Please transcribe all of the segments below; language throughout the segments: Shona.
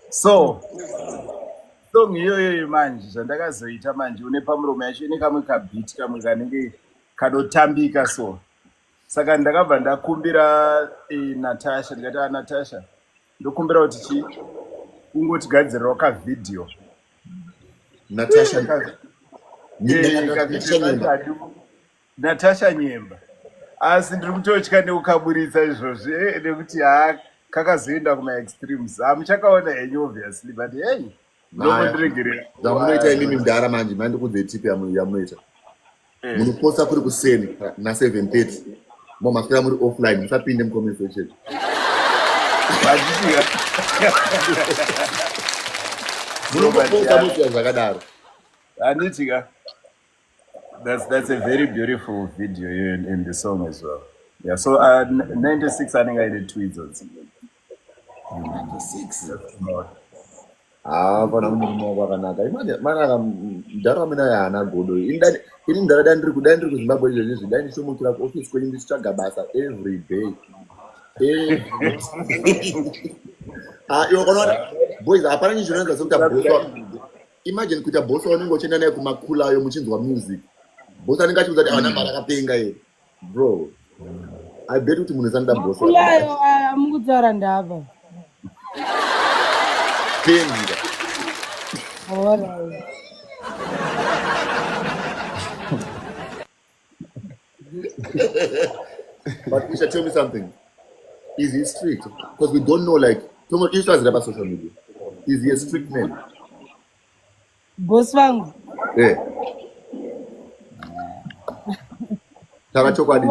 So song iyoyoyo manje zvandakazoita manje une pamuromo yacho ine kamwe kabhiti kamwe kanenge kanotambika so saka ndakabva ndakumbira eh, Natasha ndikati ah, Natasha ndokumbira kuti chi ungotigadzirirawo kavhidhiyo Natasha Natasha Nyemba asi ndiri kutotya nekukaburitsa izvozvi eh, nekuti haa kakazoenda kumaextremes hamuchakaona henyu obviously but hey ndokundiregerera zvamunoita imimi mdara manje mandikudzei tip yamunoita eh. munoposta kuri kuseni na 730 momaswera muri offline musapinde mucomment section munoposta mosiya zvakadaro handiti ka That's a very beautiful video in, in the song as well. Yeah, so 96 anenge aine two idzodzi. 96. Ah, pana murume wako akanaka. Imani mana mdara mina yaana godo. Ini dai ini mdara dai ndiri kudai ndiri kuZimbabwe izvezvi izvi dai ndichomukira kuoffice kwenyu ndichitsvaga basa every day. Ah, iwe unoona boys hapana chinhu chinonetsa sekuita boss. Imagine kuita boss waunenge uchienda naye kumakula ayo muchinzwa music. Boss anenge achiudza kuti awana mari akapenga here. Bro. I bet kuti munhu esanoda boss. Makula ayo aya mukutaura ndava. Penga. Alright. But Isha, tell me something. Is he strict? Because we don't know, like, Tomo Isha is about social media. Is he a strict man? Boss vangu. Eh. Tara chokwadi.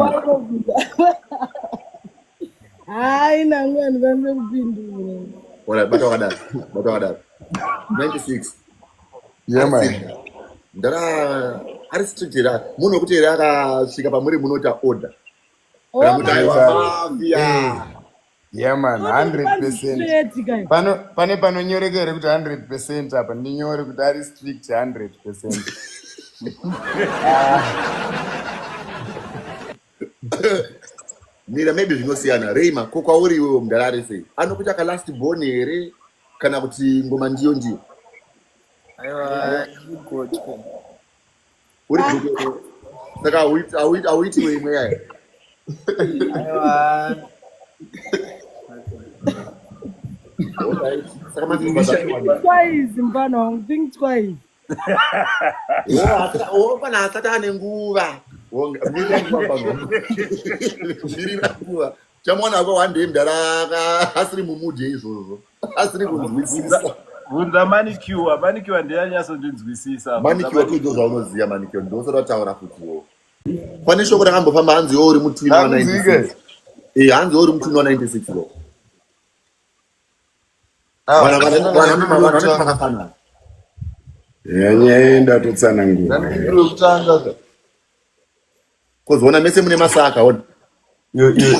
Hayi nangu andikwanise kupindura. Alright, bata wakadaro. Bata wakadaro. 96. Yeah, man. Ndara ari strict here munhu wekuti here akasvika pamuri munoita order. Oh, Kana kuti aiwa mafia. Yeah man, 100%. Pano pane panonyoreka here kuti 100% apa ndinyore kuti ari strict 100%. Mira maybe zvinosiyana. Rayma ko kwauri iwewe mudhara ari sei? Anokuita ka last born here kana kuti ngoma ndiyo ndiyo? Aiwa, ndiri Uri gotwe. Saka hauiti hauiti hauiti iwe imwe yayo. Aiwa. Alright. Saka manje Twice mfana wangu, think twice. Pana asati ane nguva. Mirira nguva. Chamuwana ako one day mdara asiri mumudi yeizvozvo. Asiri kunzwisisa. Bvunza manicure, manicure ndiye anyatsondinzwisisa. Manicure tudzo zvaunoziva manicure ndosati wataura futiwo. Pane shoko rakambofamba hanzi iwe uri mutwin wa 96. Eh hanzi iwe uri mutwin wa 96 bro. Vakafanana. Nyaya ndatotsanangura. Kozoona mese mune masaka ona. Yo yo.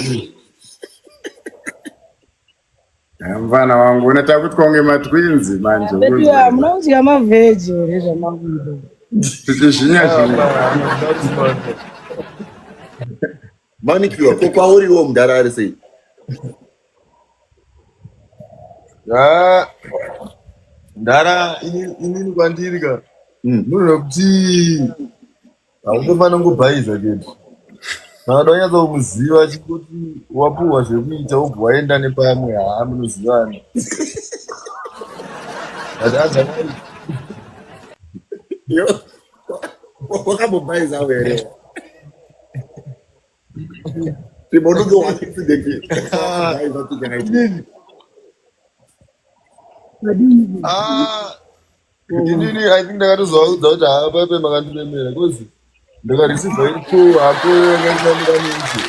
Mfana wangu una takuti kunge matwins manje. Munodya mavheji here zvamakuita? Tichizvinya zvinya. Manicure ko kwauriwo mudhara ari sei? Ah, ndara inini kwandiri ka hmm. munhu wekuti haungofanira kungobhaiza chete kana da unyatsa kumuziva chikuti wapuhwa zvekuita wobva waenda nepamwe haa munozivana but otherwise wakambobhaiza here Ah, inini i think ndakatozovaudza kuti haa paipe makandiremera bcause ndakareceiva iko hako yanga isina minzi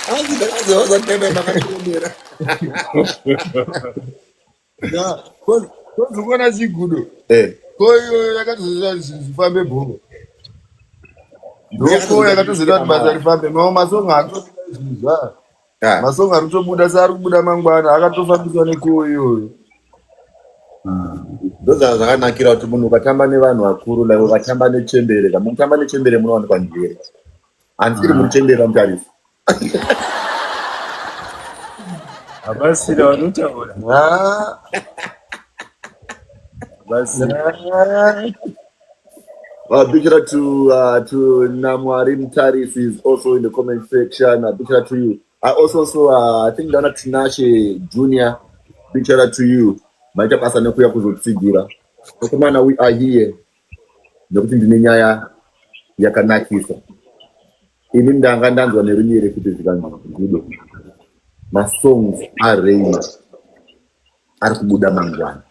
Hanzi ndakazovaudza kuti paipe makandiremera. Kozi kuona chigudo eh. ko iyoyo yakatozoita kuti zvinhu zvifambe bhoo ndoko yakatozoita kuti basa rifambe mamwe masong akatobuda zvinhu zva masong ari kutobuda seari kubuda mangwana akatofambiswa neko iyoyo Ndozvazvakanakira kuti munhu ukatamba nevanhu vakuru like ukatamba nechembere ka mukutamba nechembere munowanikwa njere handisi kuti muri chembere vamutarisi. Hapasina vanotaura. Ah, Hapasina. ah. Big shout out to Namwari Mutaris is also in the comment section. Big shout out to you. I also saw I think Dana Tinashe Junior. Big shout out to you. Maita basa nekuya kuzotsigira. Vakomana, we are here. Nekuti ndine nyaya yakanakisa. Ini ndanga ndanzwa nerunyere kuti zvikanzi gudo. Masongs aRaymer ari kubuda mangwana.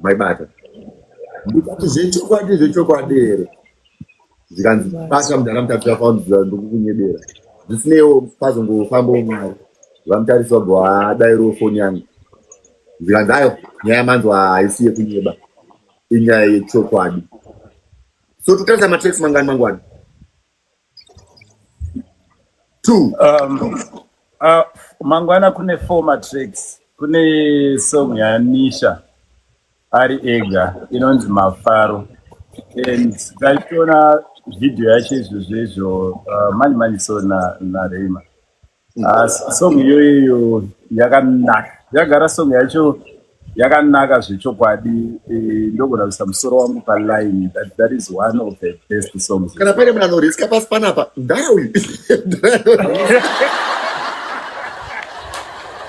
Maibata. Ndikati zvechokwadi, zvechokwadi here? Zvikanzi basa mudhara Mutarisi faundiziva ndikukunyebera. Zvisineiwo pazongofambawo Mwari. VaMutarisi vabva vadairawo foni yangu. Zvikanzi ayo nyaya manzwa haisi yekunyeba. Inyaya yechokwadi. So totarisa matracks mangani mangwana? Two. Mangwana kune four matracks. Kune song yaNisha ari ega inonzi Mafaro. And tachiona video yacho izvozvo izvo mani mani so naRaymer. Song iyoyo yakanaka. Yagara song yacho yakanaka zvechokwadi. Ndogona kuisa musoro wangu paline. That is one of the best songs. Kana paine munhu anoriska pasi panapa, ndara uyu.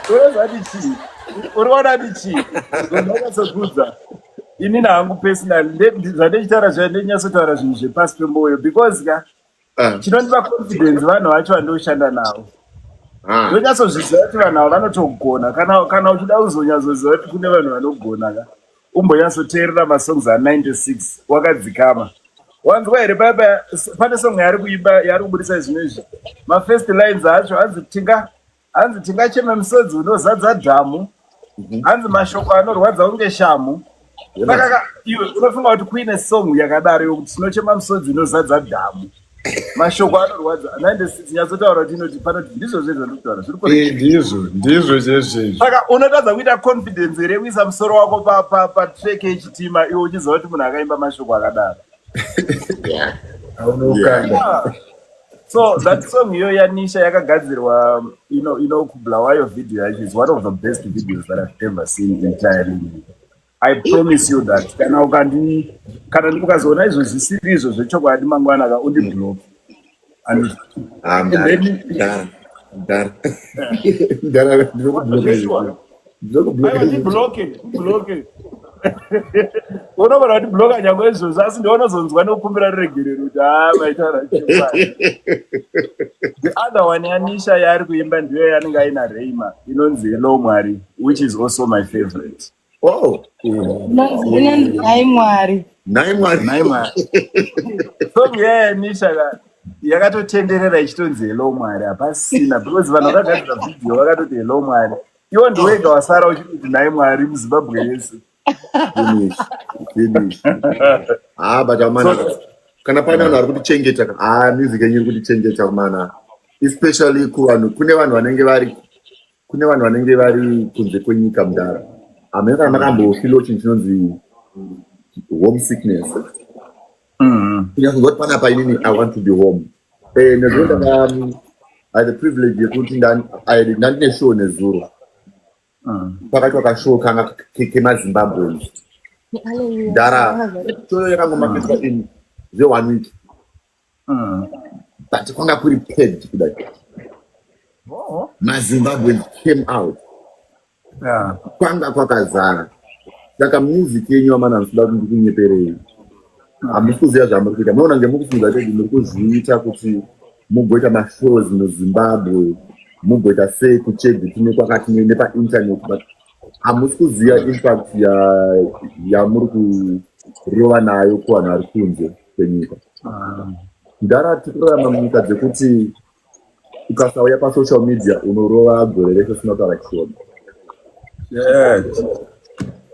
Unozati chii? Uri kuona kuti chii? Ndakanyatsokuudza. Inini hangu personally zvandichitaura zviya ndinonyatsotaura zvinhu zvepasi pemwoyo because ka chinondipa confidence vanhu vacho vandoshanda navo. Ndonyatsozviziva kuti vanhu ava vanotogona. Kana uchida kuzonyatsoziva kuti kune vanhu vanogona ka, umbonyatsoteerera masongs a96 wakadzikama. Wanzwa here paya paya pane song yaari kuimba yaari kubudisa izvino mafirst lines acho hanzi tinga, hanzi tingacheme musodzi unozadza dhamu, hanzi mashoko anorwadza kunge shamu. Saka iwe unofunga kuti kuine song yakadaro yokuti tinochema musodzi unozadza dhamu, mashoko anorwadza 96? Nyatsotaura kuti inoti panoti ndizvo zvezvo ndikutaura zviri correct. Ndizvo, ndizvo chezvezvo. Saka unotadza kuita confidence here kuisa musoro wako patrack yechitima iwe uchiziva kuti munhu akaimba mashoko akadaro? Aunokanda. Yeah. So that song iyo yaNisha yakagadzirwa ino kuBulawayo, video yacho is one of the best videos that I've ever seen entirely. I promise you that kana ukandi kana ukazoona izvo zvisiri izvo zvechokwadi mangwana ka, undiblock. And Ah, and mdara. then Mdara. Mdara. Mdara, ndinokubloka izvo. Ndinokubloka Aiwa, izvo. ndibloke, ndibloke. Unogona kundibloka nyange izvozvo, asi ndounozonzwa nekukumbira ruregerero kuti haa, maitaura chokwadi. The other one yaNisha yaari kuimba ndiyo yaanenge aina Raymer inonzi Hello Mwari, which is also my favorite. Oh. Inonzi Nhai Mwari. Nhai Mwari. Nhai Mwari. Song yayaNisha ka yakatotenderera ichitonzi Hello Mwari hapasina, because vanhu vakagadzira video vakatoti Hello Mwari. Iwo ndiwega wasara uchitoti Nhai Mwari muZimbabwe yese. Finish. Finish. Ah, but amana. So Kana pane vanhu vari kutichengeta, ah, music yenyu iri kutichengeta mana. Especially kuvanhu, kune vanhu vanenge vari kunze kwenyika mudara. Hamene kana makambofeelo chinhu chinonzi homesickness. Kunyatsonzwa kuti panapa inini I want to be home. Nezuro ndaka I had the privilege yekuti ndandine show nezuro. Pakaitwa kashow kanga kemaZimbabweans. Ndara show yakangomaketwa in zve one week. But kwanga kuri packed kudai. Oh. MaZimbabweans came out. Kwanga kwakazara. Saka music yenyu amana, musida kuti ndikunyeperei. Hamusi kuziva zvamuri kuita. Munoona nge muri kufunga kuti muri kuzviita kuti mugoita mashows muZimbabwe, mugoita sei kuCheguti nekwakati nepainternet, but hamusi kuziva impact yamuri kurova nayo kuvanhu vari kunze kwenyika. Ndara tikurarama munyika dzekuti ukasauya pasocial media unorova gore rese usina kutaura chishona.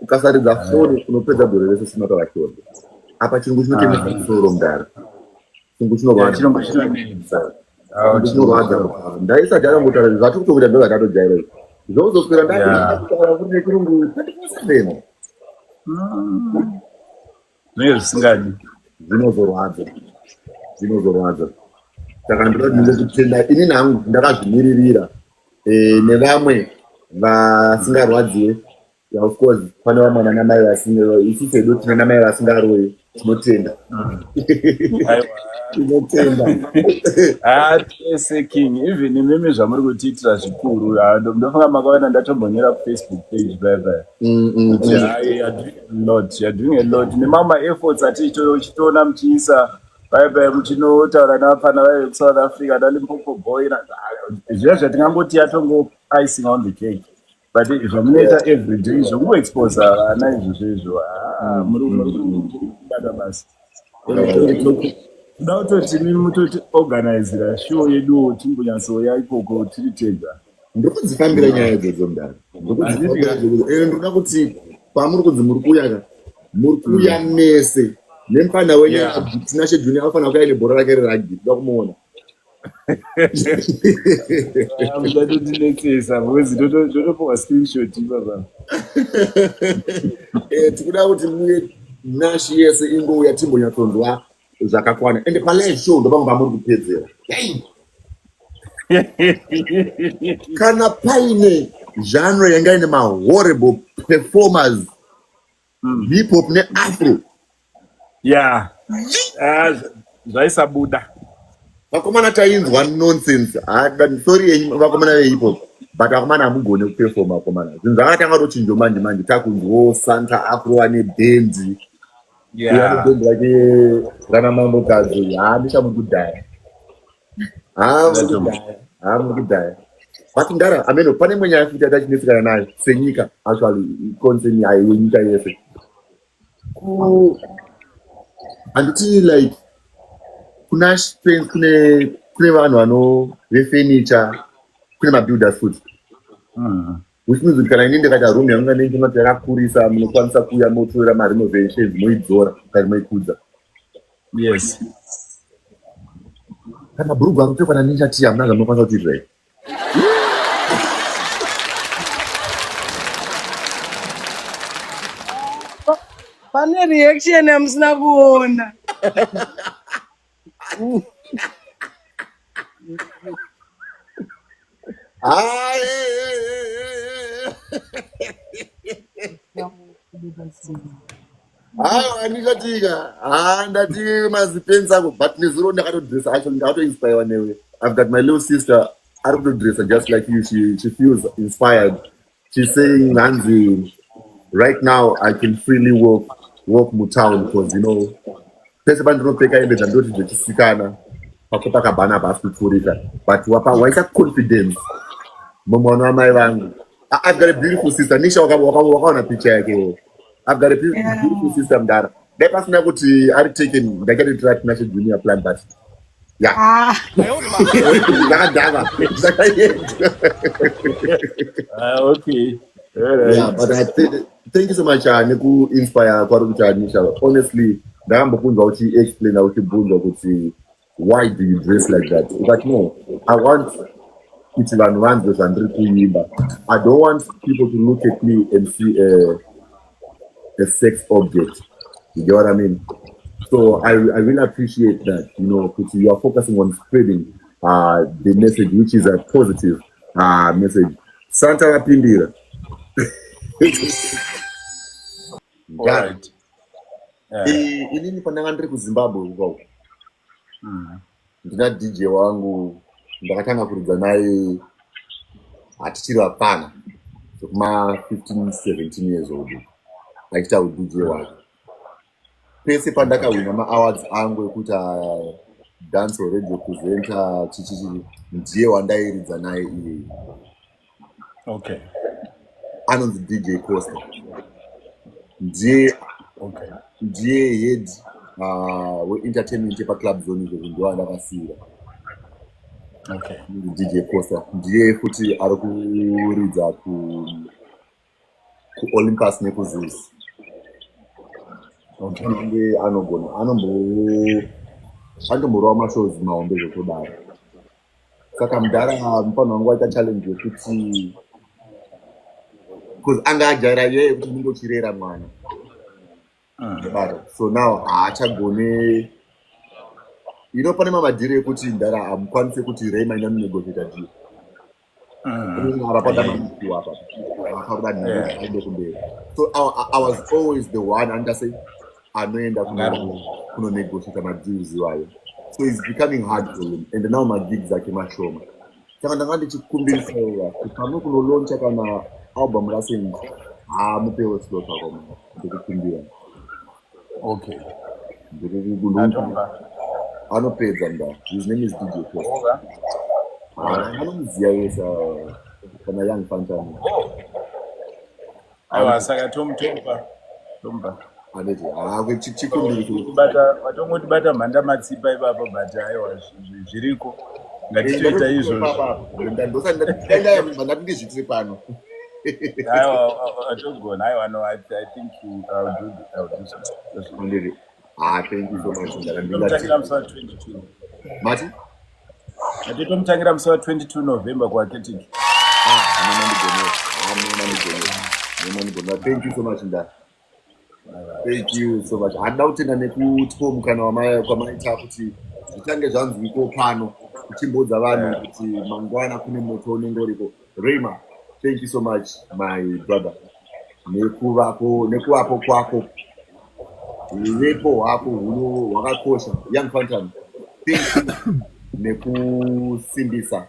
Ukasaridza foni unopedza gore rese usina kutaura chishona. Apa chirungu chinotemesa musoro mudara. Chirungu chinorwadza. Chirungu chinonetsa. Chirungu chinorwadza. Ndaisati akangotaura zvatiri kutokuita ndo zvatojaira izvi. Zvozoswera ndakutaura kuti nechirungu 24/7. Zvinenge zvisingadi. Zvinozorwadza. Zvinozorwadza. Saka ndoda ndinge kutenda ini hangu ndakazvimiririra. Nevamwe vasingarwadziwe. Yeah, of course pane vamwe vana mai vasinga, isusu hedu tine ana mai vasingaroyi, tinotenda. Tinotenda. Ah, tese king, even imimi zvamuri kutiitira zvikuru. Ah, ndofunga makaona ndatombonyora kuFacebook page bye bye. Kuti hai, you are doing a lot, you are doing a lot. Nemamwe efforts atichitoona muchiisa bye bye, muchinotaura nevafana vaive kuSouth Africa, naLimpopo boy, zviya zvatingangoti yatongo icing on the cake. But zvamunoita every day zvokungoexposa vana izvozvo izvo, ah, muri kubata basa. Toda kutoti imi mutoti organizira show yeduwo, timbonyatsouya ikoko tiri tega. Ndiri kudzifambira nyaya idzodzo, mudara. Ndiri kudzifambira idzodzo. Ndinoda kuti pamuri kunzi muri kuuya ka, muri kuuya mese nemufana wenyu. Tinashe Junior anofanira kuuya nebhora rake rerugby, toda kumuona. Ah, muchatotinetsesa because totopiwa screenshot ipapa. Tikuda kuti muye, Nash yese ingouya, timbonyatsonzwa zvakakwana. Ende palive show ndopamwe pamuri kupedzera. Hey! Kana paine genre yanga ine mahorrible performers, hip hop neafro. Yeah. Ah, zvaisabuda. Vakomana tainzwa nonsense. Ah, sorry yenyu vakomana vehip hop, but vakomana hamugone kuperforma. Vakomana, zvinhu zvakatanga tochinjo manje manje, takunzwawo Santa akurova nebhendi. Nebhendi rake rana Mambokadzi. Ha, ndichamukudhaya, ha, murikudhaya, ha, murikudhaya. But ndara ameno pane imwe nyaya futi yatachinetsekana nayo senyika, actually concern yayo yenyika yese. Handiti like kuna Spence, kune vanhu vano vefurniture, kune mabuilders futi, which means kuti kana ini ndikaita room yangu ndinoti yakakurisa, munokwanisa kuuya motorera marenovations, moidzora kana moikudza. Yes. Kana bhurugwa arikupfekwa naNinja hamuna zvamunokwanisa kuita here? Pane reaction yamusina kuona. Ah, hey, hey, hey, hey, hey. Aiwa, ndingatika ha, ndati mazipenzi ako, but nezuro ndakatodressa, actually ndakatoinspirewa newe. I've got my little sister ari kutodressa just like you. She feels inspired. She's saying, hanzi right now I can freely walk mutown because pese pandinopfeka hembe dzandoti dzechisikana, pako pakabhana hapasi kupfurika, but wapa waisa confidence mumwana wamai vangu. I've got a beautiful sister. Nisha, wakaona picture yake. I've got a beautiful sister, mdara. Dai pasina kuti ari taken, ndakatoitira Tinashe Junior plan, but yeah. Ah. Ndakadhaka. Ndakaenda. Ah, okay. All right. Yeah, but I thank you so much nekuinspire kwari kuita Nisha. Honestly, ndakambokunzwa uchiexplaina, uchibvunzwa kuti why do you dress like that? Ukati no, I want kuti vanhu vanzwe zvandiri kuimba. I don't want people to look at me and see a sex object. You get what I mean? So I really appreciate that, kuti you are focusing on spreading the message, which is a positive message. Santa vapindira. All right. Yeah. Inini pandanga ndiri kuZimbabwe ukoko, ndina DJ wangu ndakatanga kuridza naye hatichiri vapfana, zvekuma 15 17 years old, achiita uDJ wake. Pese pandakahwina maawards angu ekuita dance or radio presenter chichichi, ndiye wandairidza naye iyeye. Anonzi DJ Costa, ndiye ndiye head weentertainment yepaclub zone izvozvo, ndiye wandakasiyira. DJ Costa ndiye futi ari kuridza kuOlympus nekuZeus. Anenge anogona, anomborova mashows mahombe zvekudaro. Saka mudhara, mufana wangu waita challenge yekuti, because anga ajaira iye yekuti unenge uchirera mwana bata, so now haachagone. Pane mamadhiri ekuti ndara hamukwanisi kuti rei maina munegotiata deal. Apa padamanikiwa apa apa kuda nhingi kumberi. So I was always the one andase anoenda kunonegotiata madeals iwayo. So it's becoming hard for him, and now magigs ake mashoma. Saka ndanga ndichikumbirisa kuti pamwe kunolauncha kana album raSaint, haamupewo slot akomana, ndikukumbira. Okay. Ndikukumbira. Anopedza nda. His name is DJ Post. Anomuziya yese kana Young Fantan. Aiwa, saka tomutopa tomupa. Aneti chikumbiriso. Vatongotibata mhanda matsipa ipapo, but aiwa, zviriko, ngatitoita izvozvo. Ndati ndizviitire pano. Aiwa, atogona. Aiwa, no, I think I'll do so. Andiri. Ah, thank you so much. Tomutangira musi wa22. Mati? Atitomutangira musi wa22 November kuAketic. Ah, munondigonera. Ah, munondigonera. Munondigonera. Thank you so much, nda. Thank you so much. Handida kutenda nekutipo mukana kwamaita kuti zvichange zvanzwiko pano, kuchimbodza vanhu kuti mangwana kune moto unenge uriko. Rayma, thank you so much, my brother. Nekuvapo, nekuvapo kwako. Uvepo hwako huno hwakakosha. Young Fantan, thank you nekusimbisa.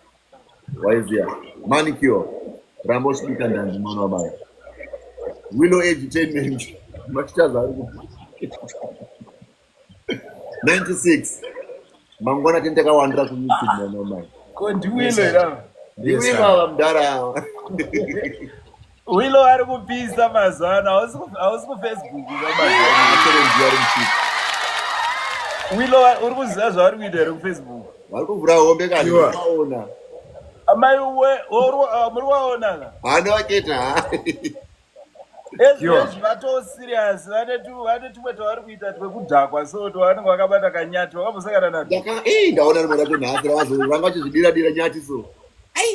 Waiziya. Manicure. Ramba uchibika ndanzi mwana wamai. Willow Edutainment. Machitaza ari ku 96. Mangwana tini takawandira kuYouTube, mwana wamai. Ko ndiWillow ira? NdiWillow ava, mudhara ava. Willow ari kupisa mazuva ano. Hausi kuFacebook mazuva ano? Acherenji ari muchipi. Willow, uri kuziva zvavari kuita here kuFacebook? Vari kuvhura hombe kani. Sure. Vaona. Amai we, muri waona ka? Hana vaketa ha. Ezvezvi vatoo serious, vane tumwe twavari kuita twekudhakwa, so twavanenge vakabata kanyati vakambosangana natwo. Ndaka eh ndaona rimwe racho nhasi ravazo vanga vachizvidira dira nyati so.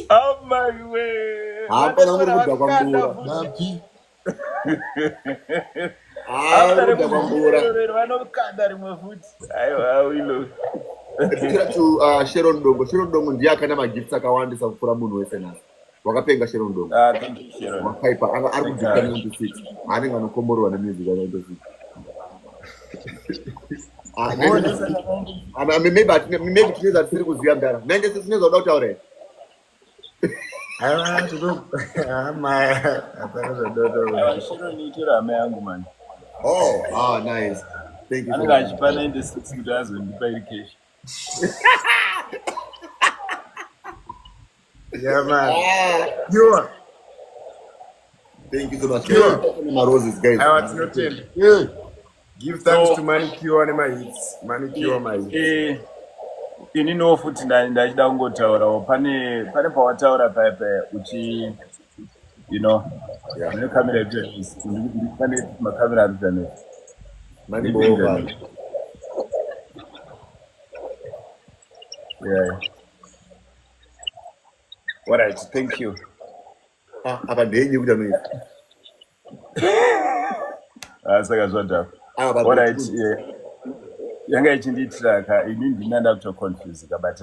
Amai we. Hapana, muri kudhakwa mbura. Napi? Ah, uri kudhakwa mbura. Vanokanda rimwe futi. Aiwa, Willow. Shout out to Sharon Dongo. Sharon Dongo ndiye akana magifts akawandisa kupfuura munhu wese nhasi. Wakapenga, Sharon Dongo. Ah, thank you, Sharon. Wakaipa. Anga ari kugifta 96. Anenge anokomborwa nemusic ya 96. Ah, 96. I mean, maybe tineza tisiri kuziva, mudhara. 96 tineza kuda kutaura here? Aiwa, tino hama hapana zvadotaura. Aiwa, Sharon itora hama yangu mani. Oh, ah, nice. Thank you so Anenge much. achipa 96 kuti azondipa iri cash. Yeah, man. Ah, Sure. thank you so much. Sure. Maroses, guys. Aiwa, tinotenda. Give thanks to Manicure nemahits. Manicure mahits. Ininiwo futi ndachida kungotaurawo pane pawataura paya paya uchi pane kamera iri, pane makamera ari kuita noise. Money over. Yeah, all right, thank you. Ah, apa ndenyi kuita noise? Ah, saka zvadhakwa. Ah, but All right, yeah. Yanga ichindiitira ka ini ndina ndakutoconfusika, but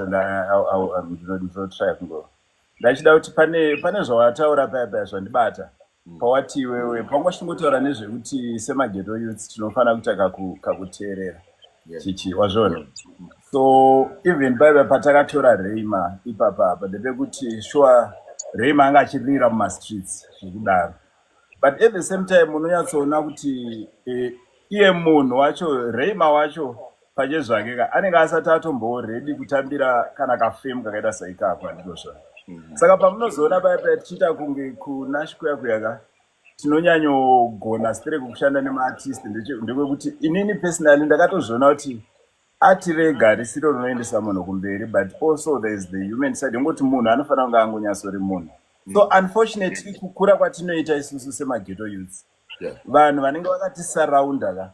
ndinotry kungo ndachida kuti pane zvawataura paya paya zvandibata, pawati iwewe panga uchingotaura nezvekuti semaghetto youths tinofanira kuita kakuteerera. Chichi wazviona? So even paipa patakatora Reima ipapa apa, ndepekuti sure Reima anga achirira mumastreets zvekudaro, but at the same time unonyatsoona kuti iye munhu wacho, Reima wacho pachezvake ka, anenge asati atombowo ready kutambira kana kafame kakaita saikako, handizvozvo? Saka pamunozoona paya paya tichiita kunge kunash kuya kuya ka, tinonyanyogona stereki kushanda nemaartist, ndekwekuti inini personally ndakatozviona kuti ati rega risiro rinoendesa munhu kumberi, but also there is the human side yongoti munhu anofanira kunge angonyatsori munhu. So unfortunately kukura kwatinoita isusu semaghetto youths, vanhu vanenge vakatisaraunda ka,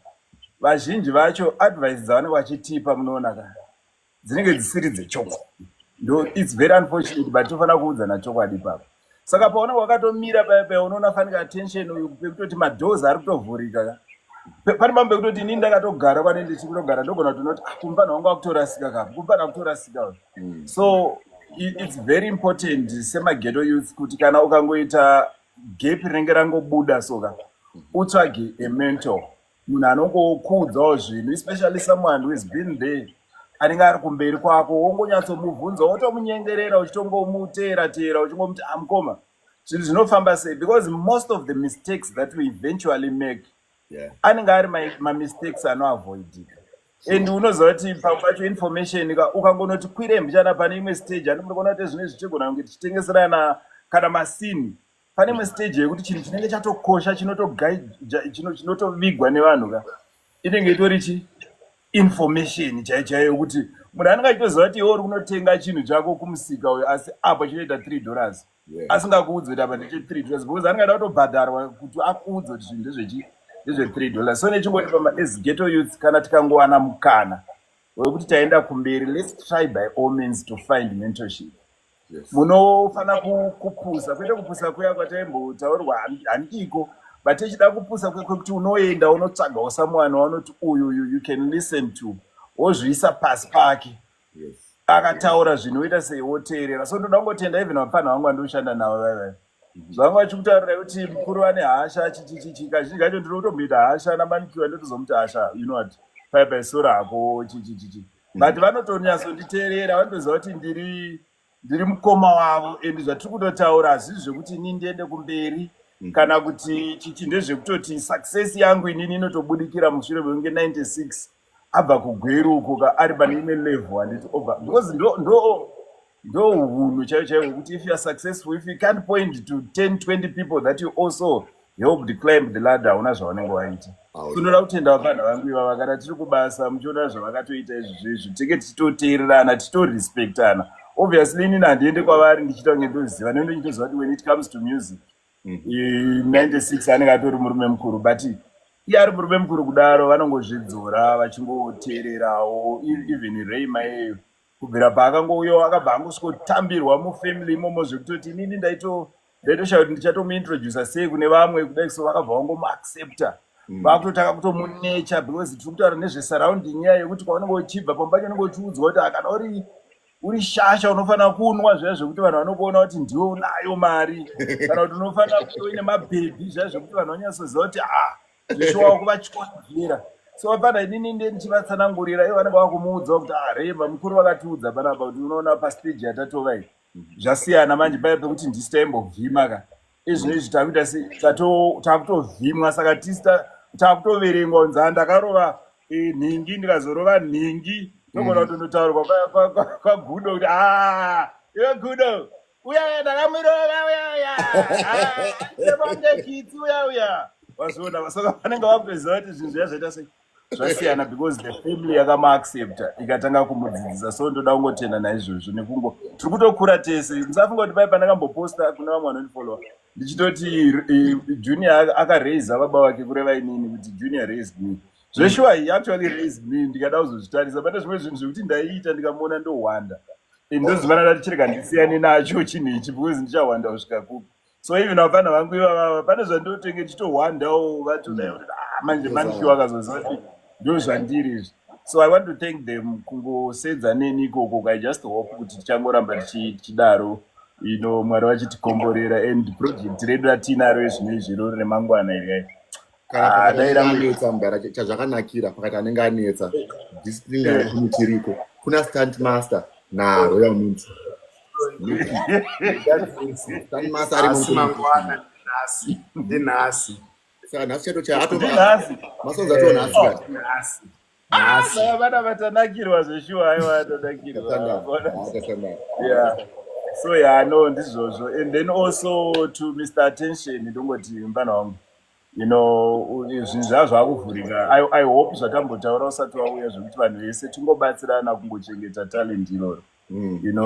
vazhinji vacho advice dzavanenge vachitipa, munoona ka, dzinenge dzisiri dzechokwadi. Ndo it's very unfortunate, but tofanira kuudzana chokwadi ipapo. Saka paunenge wakatomira paya paya, unoona fanika attention uyu pekutoti madoors ari kutovhurika ka. Pane pamwe pekutoti inini ndakatogara kwane ndichikutogara, ndogona kutoona kuti, ah, kumufana wangu akutorasika kapo, kumufana akutorasika uyu. So It's very important semaghetto youth kuti kana ukangoita gap rinenge rangobuda soka, utsvage a mentor, munhu anongokuudzawo zvinhu, especially someone who has been there, anenge ari kumberi kwako, wongonyatsomubvunza, wotomunyengerera, uchitongomuteera teera, uchingomuti, "Amukoma, zvinhu zvinofamba sei?" Because most of the mistakes that we eventually make anenge ari mamistakes anoavoidika. And unoziva kuti pamwe pacho information ukangonoti kwire mbichana pane imwe stage, ani muri kuona kuti zvino zvichigona kunge tichitengeserana kana masini, pane imwe stage yekuti chinhu chinenge chatokosha chinotovigwa nevanhu ka, inenge itori chi information chaiyo chaiyo yekuti munhu anenge achitoziva kuti iwe uri kunotenga chinhu chako kumusika uyo, asi apo chinoita $3, asingakuudzi kuti apa ndeche $3, because anenge ada kutobhadharwa kuti akuudze kuti zvinhu ndezve $3. So nechingoti pama as ghetto youth, kana tikangowana mukana wekuti taenda kumberi, let's try by all means to find mentorship. Munofanira kupusa, kwete kupusa kuya kwataimbotaurwa, handiko, but tichida kupusa kwekuti unoenda unotsvagawo someone waunoti uyu uyu you can listen to, wozviisa pasi pake, akataura zvinhu oita sei, woteerera. So ndoda kungotenda even vapfanha vangu vandinoshanda navo vaivai zvanga vachikutaurira kuti mukuru vane hasha chichichichi. Kazhinji kacho ndinotomboita hasha namanikiwa, ndotozomuti, "Hasha, you know what, pai paisoro hako chichichichi," but vanotonyatsonditeerera, vanotoziva kuti ndiri mukoma wavo, and zvatiri kutotaura hazvisi zvekuti inini ndiende kumberi kana kuti chichi, ndezvekutoti success yangu inini inotobudikira mushure mekunge 96 abva kuGweru uko ka, ari pane imwe level, handiti? Obva because ndo hunhu chaivo chaivo hwekuti if you are successful, if you can't point to 10 20 people that you also helped climb the ladder, hauna zvaunenge waita. Tinoda kutenda vafanha vangu ivava. Kana tiri kubasa, muchiona zvavakatoita izvi zvezvi, tinge tichitoteererana, tichitorespectana. Obviously inini handiende kwavari ndichiita kunge ndoziva, nendo ndichitoziva kuti when it comes to music, 96 anenge atori murume mukuru, but iye ari murume mukuru kudaro, vanongozvidzora vachingoteererawo. Even Ray maiyeyo, kubvira paakangouyawo, akabva angosvikotambirwa mufamily imomo, zvekutoti inini ndaitoshaya kuti ndichatomuintroduca sei kune vamwe kudai. So vakabva vangomuaccepta, vakutotanga kutomunecha, because tiri kutaura nezvesurrounding iya yekuti kwaunenge uchibva, pamwe pacho unenge uchiudzwa kuti kana uri shasha unofanira kunwa zviya zvekuti vanhu vanokuona kuti ndiwe unayo mari, kana kuti unofanira kunge uine mabhebhi zviya zvekuti vanhu vanyatsoziva kuti ha, zvishuwa kuvatyozera. So pana inini nde ndichivatsanangurira, ivo vanenge vakumuudza kuti, "Ah, Rema, mukuru vakatiudza panapa kuti unoona pastage yatatova iyi zvasiyana manje, paya pekuti ndisi taimbovhima ka, izvino izvi takuita se takutovhimwa, saka tisi takutoverengwa kunzi, 'Ah, ndakarova nhingi, ndikazorova nhingi, togona kutondotaurwa kwaGudo kuti, 'Ah, iwe Gudo, uya ndakamurova, uya uya sebonge kitsi, uya uya.'" Wazviona? Saka vanenge vakutoziva kuti zvinhu zviya zvaita sei, zvasiyana, because the family yakamuaccepta, ikatanga kumudzidzisa. So ndoda kungotenda naizvozvo, nekungo tiri kutokura tese. Musafunga kuti pai pandakamboposta kune vamwe vanondifollowa ndichitoti Junior akaraisa baba vake, kureva inini, kuti Junior raised me. Zveshuwa, he actually raised me. Ndikada kuzozvitarisa, pane zvimwe zvinhu zvekuti ndaiita ndikamuona ndohwanda, ndozivana ndati chirega ndisiyane nacho chinhu ichi, because ndichahwanda kusvika kupi? So even vapfana vangu ivavava, pane zvandotenge ndichitohwandawo, vatodai kuti, "Ah, manje manikiwa akazoziva kuti ndo zvandiri izvi." So I want to thank them kungosedza neni ikoko. I just hope kuti tichangoramba tichidaro, Mwari vachitikomborera, and project redu ratinaro izvino izvi rori remangwana iri. Kana Ah, pakati dai anenge anetsa mugara, chazvakanakira pakati anenge anetsa, disciplinary committee iriko, kuna stunt master naRoyal Mint. Stunt master ari Asi mangwana, nhasi, ndinhasi. Saka nhasi chato cha Ndinhasi. Masonzi atoo nhasi kati. Nhasi, nhasi. Vaya vana vatanakirwa zveshuwa, aiwa, vatanakirwa. Tatandara, tatandara. Yeah, so yeah, no, ndizvozvo. And then also to Mr Attention, ndongoti mufana wangu, zvinhu zvava zvakuvhurika. I hope zvatambotaura usati wauya, zvekuti vanhu vese tingobatsirana kungochengeta talent iroro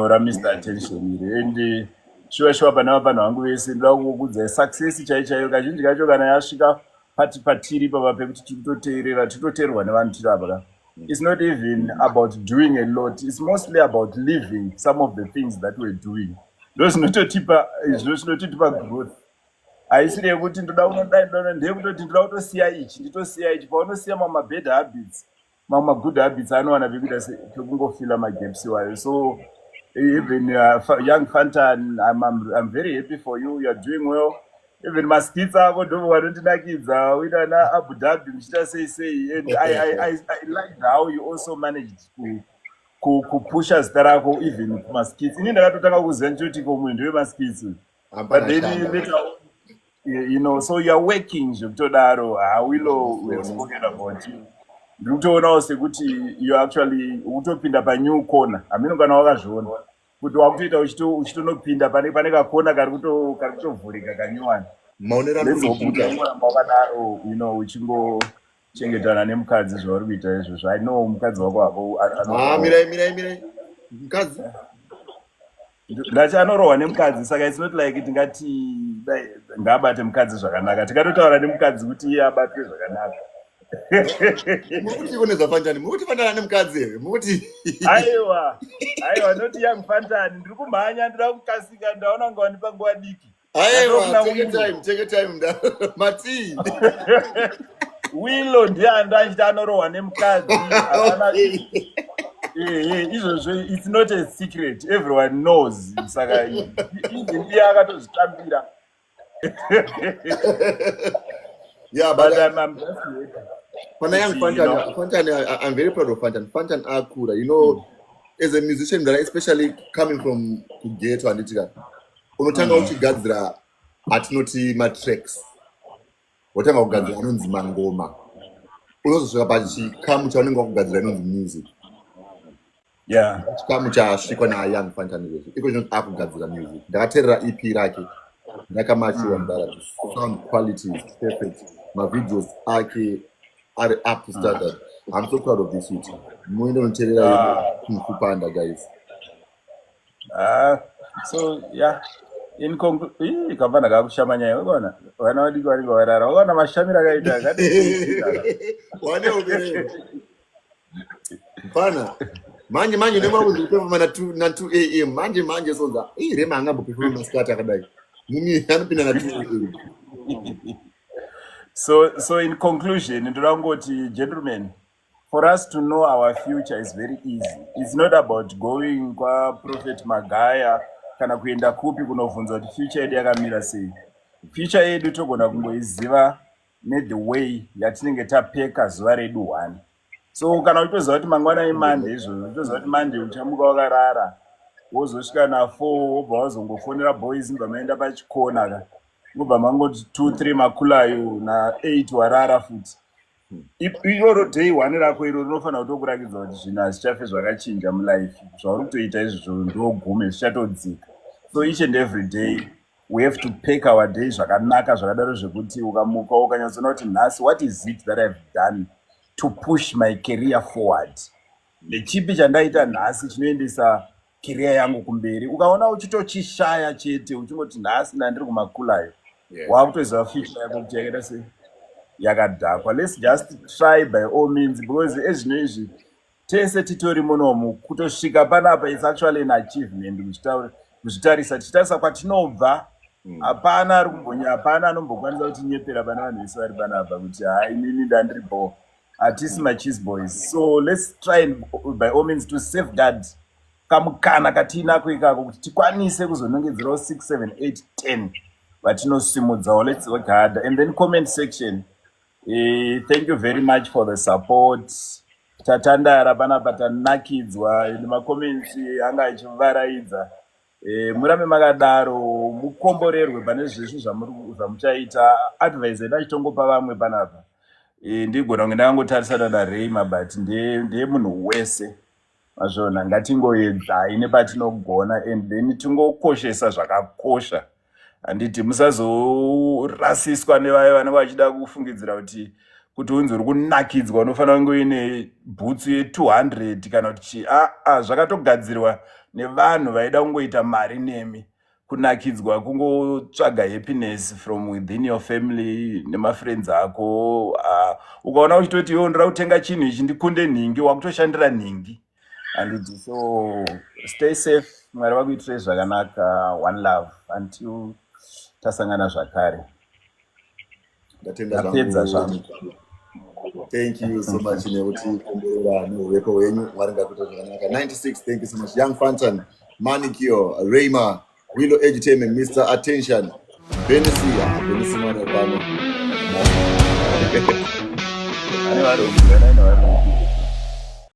raMr Attention iri. And shuwa shuwa, pana vapanhu vangu vese, ndoda kungokudzai success chai chaiyo. Kazhinji kacho kana yasvika pati patiri papa pekuti tiri kutoteerera, titoteerwa nevanhu tiri apa ka, it's not even about doing a lot, it's mostly about living some of the things that we're doing. Ndo zvinototipa, zvinototipa growth. Haisiri yekuti ndoda kunodai, ndoda, ndeyekutoti ndoda kutosiya ichi, nditosiya ichi. Paunosiya mamwe mabad habits, mamwe magood habits anowana pekuita pekungofila magaps iwayo. So Even young Fantan, I'm very happy for you. You are doing well. Even maskits ako ndo vanondinakidza uina naAbu Dhabi muchiita sei sei, and I liked how you also managed kupusha zita rako even kumaskits. Ini ndakatotanga kuziva ndichoti ko munhu ndewemaskits, but then later on, so you are working zvekutodaro. Hawilo, we have spoken about you. Ndiri kutoonawo sekuti you actually ukutopinda panew corner. Hamino kana wakazviona kuti wakutoita uchitonopinda pane kakona kari kutovhurika kanyuwani. Maonero Let's hope kuti andiri. ungoramba wakadaro, uchingochengetana nemukadzi zvauri kuita izvozvo. I know mukadzi wako hako Ah, mirai, mirai, mirai, mukadzi. Ndachi anorohwa nemukadzi, saka it's not like tingati dai ngaabate mukadzi zvakanaka. Tikatotaura nemukadzi kuti iye abatwe zvakanaka. Muri kuti nezvaFantan, muri kuti Fantan nemukadzi here? Muri kuti? Aiwa, aiwa, noti young Fantan. Ndiri kumhanya, ndira kukasika. Ndaona kunge wandipa nguva diki. Aiwa. Ndatokuna Take Willow. time, take time. Matii. Willow ndiye ando achiti anorohwa nemukadzi, hapana. Ehe, izvozvo it's not a secret, everyone knows. Saka even iye akatozvitambira. Yeah, but But I'm just happy pana young kuti, Fantan. Fantan, I'm very proud of Fantan. Fantan akura, as a musician mdara, especially coming from kughetto, handitika, unotanga uchigadzira atinoti matracks, wotanga kugadzira anonzi mangoma, unozosvika pachikamu chaunenge wakugadzira inonzi music. Chikamu chasvikwa nayoung Fantan izvozvo iko chinonzi akugadzira music. Ndakateerera EP rake, ndakamachiwa mudara. The sound quality is perfect, mavideos ake ari up to standard. I'm so proud of this youth. Muende unoteerera Kung Fu Panda, guys. Ah, so yeah, in ii kafana kakushama nyaya. Ukaona vana vadiki vanenge varara, wakaona mashamiro akaita. Wane ubereva mfana manje manje unenge wakunzi kupefoma na 2 a.m. manje manje. Sonza ii Rema angambopefoma masikati akadai? Mumi anopinda na 2 a.m. So in conclusion, ndoda kungoti, gentlemen, for us to know our future is very easy. It's not about going kwaProphet Magaya kana kuenda kupi kunovhunza kuti future yedu yakamira sei. Future yedu togona kungoiziva nethe way yatinenge tapeka zuva redu one. So kana uchitoziva kuti mangwana iMonday izvozvo, uchitoziva kuti Monday uchamuka wakarara, wozosvika na4, wobva wazongofonera boys, mubva maenda pachikona ka, mubva mangoti 2 3 makulayo, na8 warara futi. Iroro day one rako iro rinofanira kutokurakidza kuti zvinhu hazvichafe zvakachinja mulife. Zvauri kutoita izvozvo ndogume zvichatodzika. So each and every day we have to pack our day zvakanaka zvakadaro, zvekuti ukamuka ukanyatsoona kuti nhasi, what is it that I've done to push my career forward? Ndechipi chandaita nhasi chinoendesa career yangu kumberi? Ukaona uchitochishaya chete, uchingoti nhasi ndandiri kumakulayo, wakutoziva future yako kuti yakaita sei, yakadhakwa. Let's just try by all means, because ezvino izvi tese titori munomu. Kutosvika panapa is actually an achievement. Kuzvitarisa, tichitarisa kwatinobva, hapana ari kumbonya, hapana anombokwanisa kutinyepera pane vanhu vese vari panapa kuti hai, inini ndandiri bo. Hatisi macheese boys. So let's try and by all means to safeguard kamukana katiinako ikako kuti tikwanise kuzonongedzerawo 6 7 8 10 vatinosimudzawo. Let's work harder. And then comment section, thank you very much for the support. Tatandara panapa, tanakidzwa nemacomments anga achivaraidza. Murambe makadaro, mukomborerwe pane zvese zvamuchaita. Advice yedu achitongopa vamwe panapa, ndigona kunge ndakangotarisana naReima, but ndeye munhu wese. Mazvona, ngatingoedzai nepatinogona and then tingokoshesa zvakakosha, handiti? Musazorasiswa nevaya vanenge vachida kufungidzira kuti unzi uri kunakidzwa unofanira kunge uine bhutsu ye200 kana kuti chii. Aa, zvakatogadzirwa nevanhu vaida kungoita mari nemi. Kunakidzwa kungotsvaga happiness from within your family nemafriends ako. Ukaona uchitoti iwe ndoda kutenga chinhu ichi ndikunde nhingi, wakutoshandira nhingi, handiti? So stay safe. Mwari vakuitirei zvakanaka. One love until tasangana zvakare. Ndatenda. Ndapedza zvangu. Thank you so much nekuti komborera neuvepo hwenyu. Mwari ngakuita zvakanaka. 96, thank you so much, young Fantan. Manicure, Rayma, Willow Edutainment, Mr. Attention, Benisi, ah, Benisi mwana pano. Ane varungu, ane varungu.